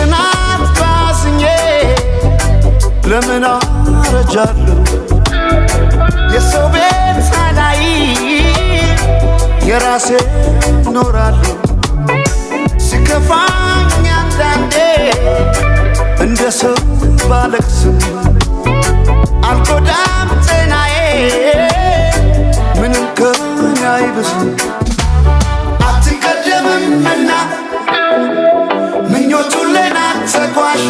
በቅናት ባዝኜ ለምን አረጃለሁ? የሰው ቤት አላይ፣ የራሴ ኖራለሁ። ሲከፋኝ አንዳንዴ እንደ ሰው ባለቅስም አልጎዳም ጤናዬ፣ ምንም ከኔ አይብስም። አትቀደምምና ምኞቱን ሌናት ተጓዥ፣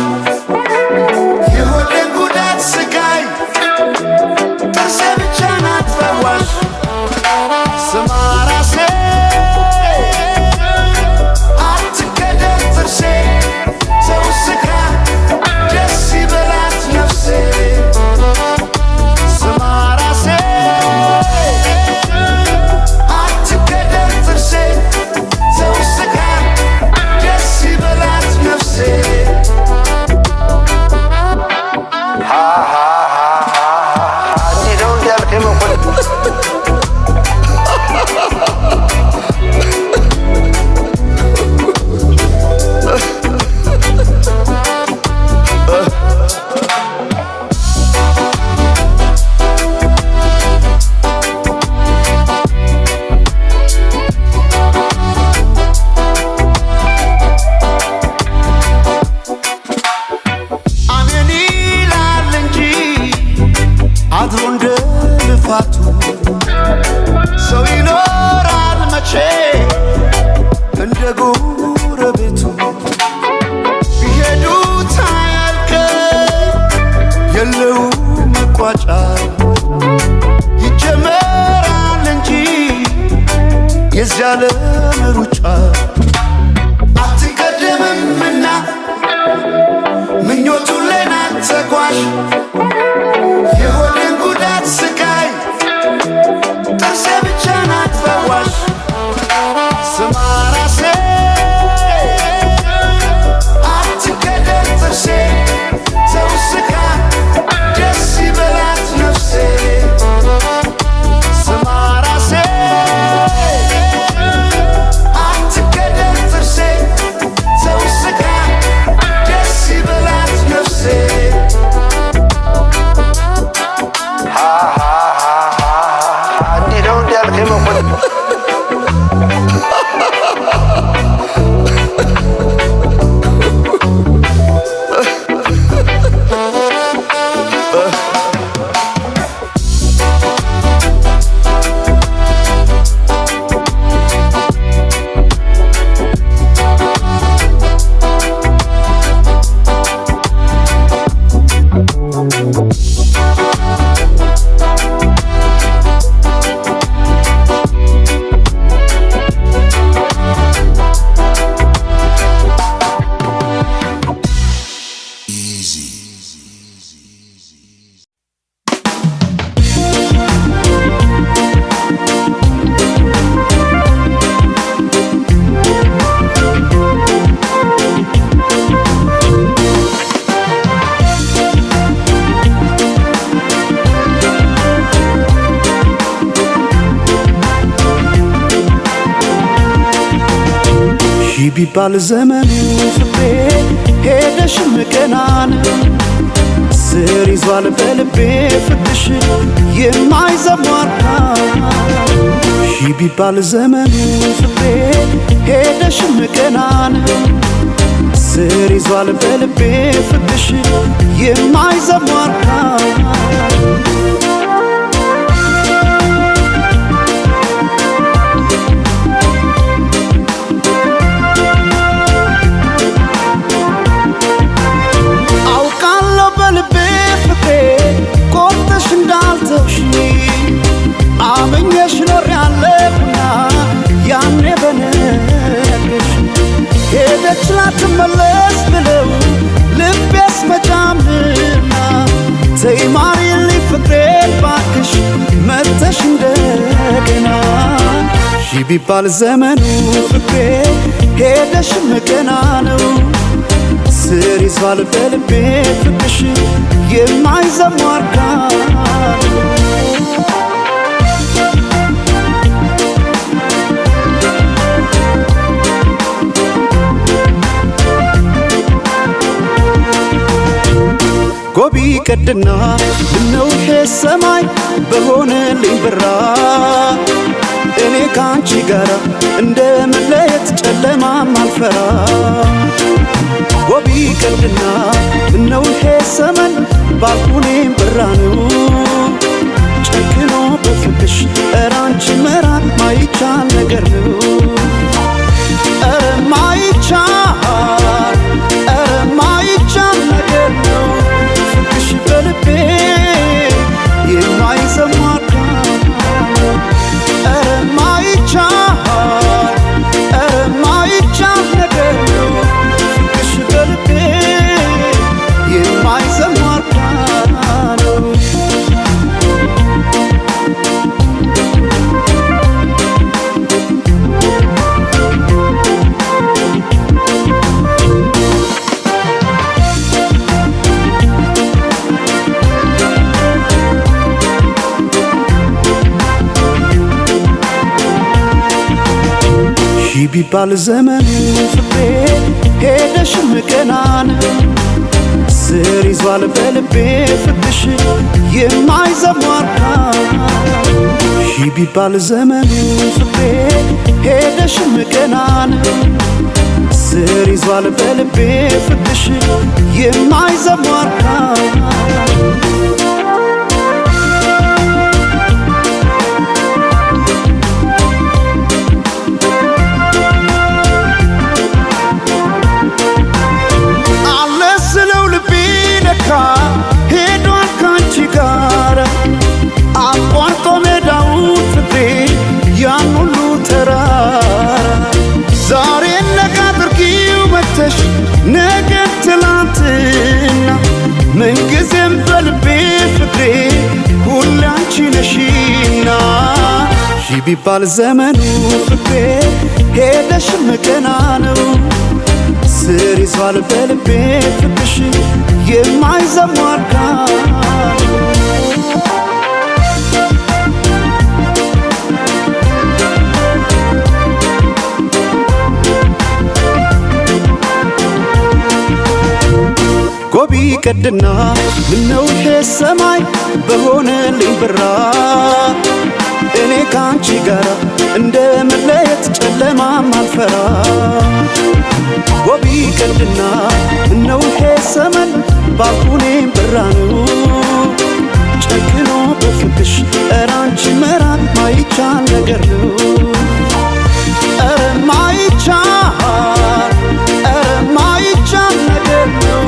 የሆዴን ጉዳት ስቃይ ጥርሴ ብቻ ናት ፈዋሽ። ስማ ራሴ፣ አትገደል ጥርሴ፣ ሰው ስካ ደስ ይበላት ነፍሴ። ስማ ራሴ፣ አትገደል ጥርሴ፣ ሰው ስካ ደስ ይበላት ነፍሴ። እንዲህ ነው እንዲህ ያልከኝ መኮንን? አሜን ይላል እንጂ አድሮ እንደ ልፋቱ ሰው ይኖራል መቼ እንደ ጎረቤቱ። ቢሄዱት አያልቅም፣ የለው መቋጫ፣ ይጀመራል እንጂ የዚያ ዓለም ሩጫ። አትቀደምምና ምኞቱን ሌናት ተጓዥ፣ የሆድን ጉዳት ስቃይ ጥርሴ ብቻ ናት ፈዋሽ። ስማ ራሴ፣ አትገደል ጥርሴ፣ ሰው ስካ ደስ ይበላት ነፍሴ። ስማ ራሴ፣ አትገደል ጥርሴ፣ ሰው ስካ ደስ ይበላት ነፍሴ። እንዲህ ነው እንዲህ ያልከኝ መኮንን? ሺ ቢባል ዘመኑ ፍቅሬ ሄደሽም ገናን ስር ይዟል በልቤ ፍቅርሽ የማይዘሟርካ። ሺ ቢባል ዘመኑ ፍቅሬ ሄደሽም ገናን ስር ይዟል በልቤ ፍቅርሽ የማይዘሟርካ። አውቃለሁ በልቤ ፍቅሬ ቆርጠሽ እንዳልተውሽኝ፣ አምኜሽ ኖሬያለሁና ያኔ በነገሽ። ሄደች ላትመለስ ብለው ልቤስ መጫምና፣ ተይ ማሪልኝ ፍቅሬ ባክሽ መተሽ እንደገና። ሺ ቢባል ዘመኑ ፍቅሬ ሄደሽም ገና ነው፣ ስር ይዟል በልቤ ፍቅርሽ የማይዘሟርካ። ጎቢ ቀድና ምነው ይሄ ሰማይ በሆነልኝ ብራ፣ እኔ ካንቺ ጋራ እንደ መለየት ጨለማም አልፈራ። ጎቢ ቀድና ምነው ይሄ ሰመን ባልኩኔም ብራ ነው፣ ጨክኖ በፍቅሽ ኧረ አንቺ መራቅ ማይቻል ነገር ነው። ኧረ ማይቻል፣ ኧረ ማይቻል ነገር ነው። ፍቅርሽ በልቤ የማይሰማ። ኧረ ማይቻል፣ ኧረ ማይቻል ነገር ነው። ፍቅርሽ በልቤ የማይሰማ ነው። ሺ ቢባል ዘመኑ ፍቅሬ ሄደሽም ገናን፣ ስር ይዟል በልቤ ፍቅርሽ የማይዘሟርካ። ሺ ቢባል ዘመኑ ፍቅሬ ሄደሽም ገናን፣ ስር ይዟል በልቤ ፍቅርሽ የማይዘሟርካ። አለ ስለው ልቤ ለካ ሄዷል ካንቺ ጋር፣ አቋርጦ ሜዳውን ፍቅሬ ያን ሁሉ ተራራ። ዛሬ ነጋ አድርጊው መተሽ ነገ ትላንትና፣ ምንጊዜም በልቤ ፍቅሬ ሁሌ አንቺ ነሽና። ሺ ቢባል ዘመኑ ፍቅሬ ሄደሽም ገና ነው፣ ስር ይዟል በልቤ ፍቅርሽ የማይዘሟርካ። ጎቢ ቀድና ምነው ይሄ ሰማይ በሆነልኝ ብራ፣ እኔ ካንቺ ጋራ እንደ መለየት ጨለማም አልፈራ። ጎቢ ቀድና ምነው ይሄ ሰመን ባልኩኔም ብራ ነው፣ ጨክኖ በፍቅሽ ኧረ አንቺ መራቅ ማይቻል ነገር ነው። ኧረ ማይቻል፣ ኧረ ማይቻል ነገር ነው።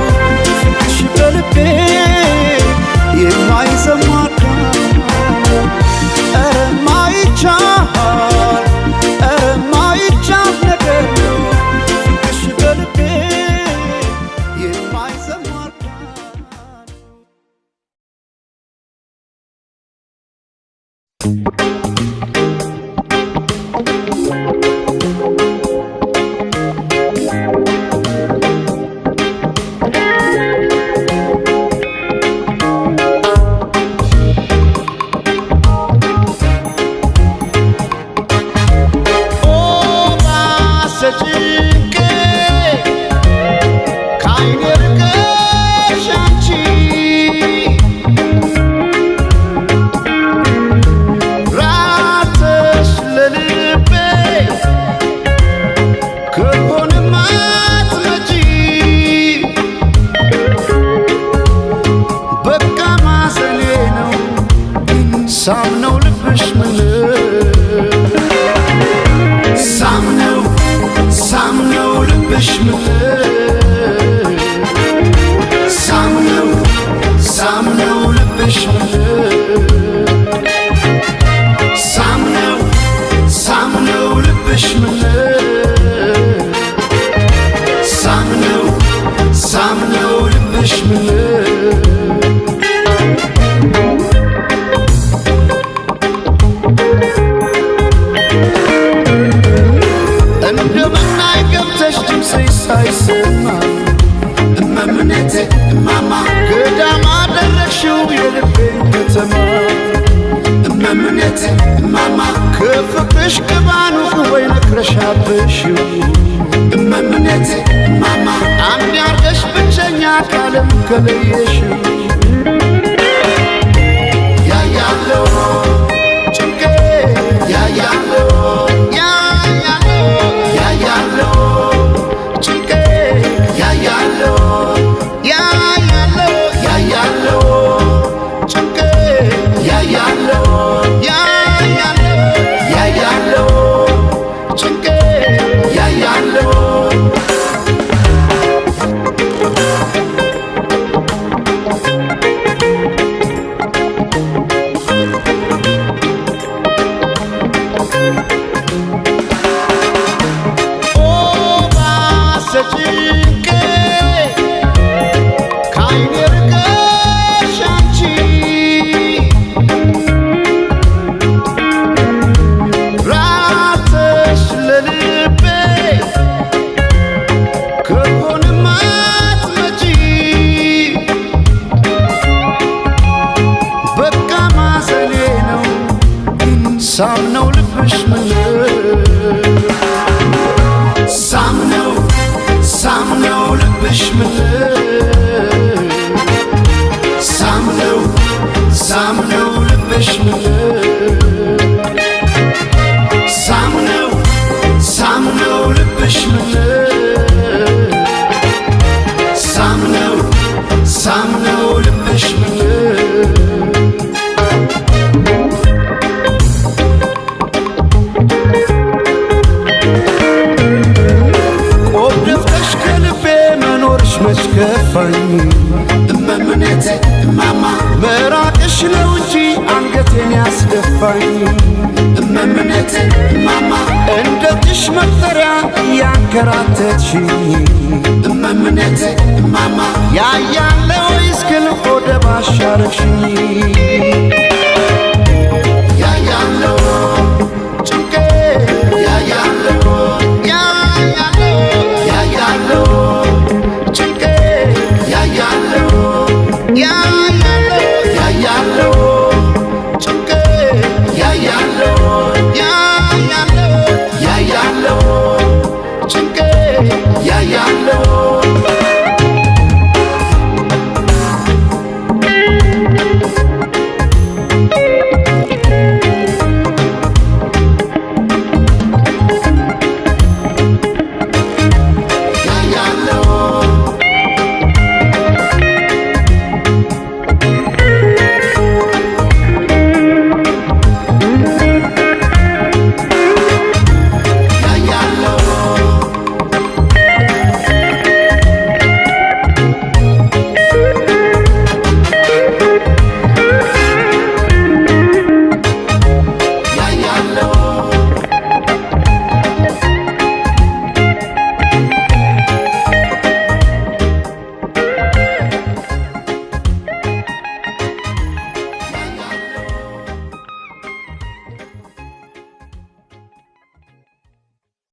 ፍቅርሽ በልቤ የማይዘሟርካ። ኧረ ማይቻል፣ ኧረ ማይቻል ነገር ነው። ፍቅርሽ በልቤ የማይዘሟርካ። ኦ ባሰጭንቄ ከዓይኔ ርቀሽ አንቺ፣ ራተሽ ለልቤ ከሆነማ አትመጪ። በቃ ማዘኔ ነው ሳምነው ልብሽ ምን ሳምነው፣ ሳምነው ልብሽ ምን ሳምነው፣ ሳምነው ልብሽ ምን ሳምነው፣ ሳምነው ልብሽ ምን ሳምነው፣ ሳምነው ልብሽ ምን። እንደምናይ ገብተሽ ድምፅሽ ሳይሰማ እመምኔቴ እማማ ገዳም አደረግሽው የልቤን ከተማ። እመምኔቴ እማማ ከፍቅርሽ ቅባኑ ወይ ነክረሻብሽው እመምኔቴ እማማ አንድ ያርገሽ ብቸኛ ካለም ከለየሽው። ልብሽ ምነው ሳምነው ሳምነው ልብሽ ምነው ሳምነው ሳምነው ልብሽ ምነው ሳምነው ሳምነው ልብሽ ምነው። ቆብ ደፍተሽ ከልቤ መኖርሽ መች ከፋኝ፣ እመምኔቴ እማማ፣ መራቅሽ ነው እንጂ አንገቴን ያስደፋኝ፣ እመምኔቴ እማማ፣ እንደ ጥሽ መቁጠሪያ እያንከራተትሽኝ፣ እመምኔቴ እማማ፣ ያያለ ወይስ ግን ሆደ ባሻረግሽኝ?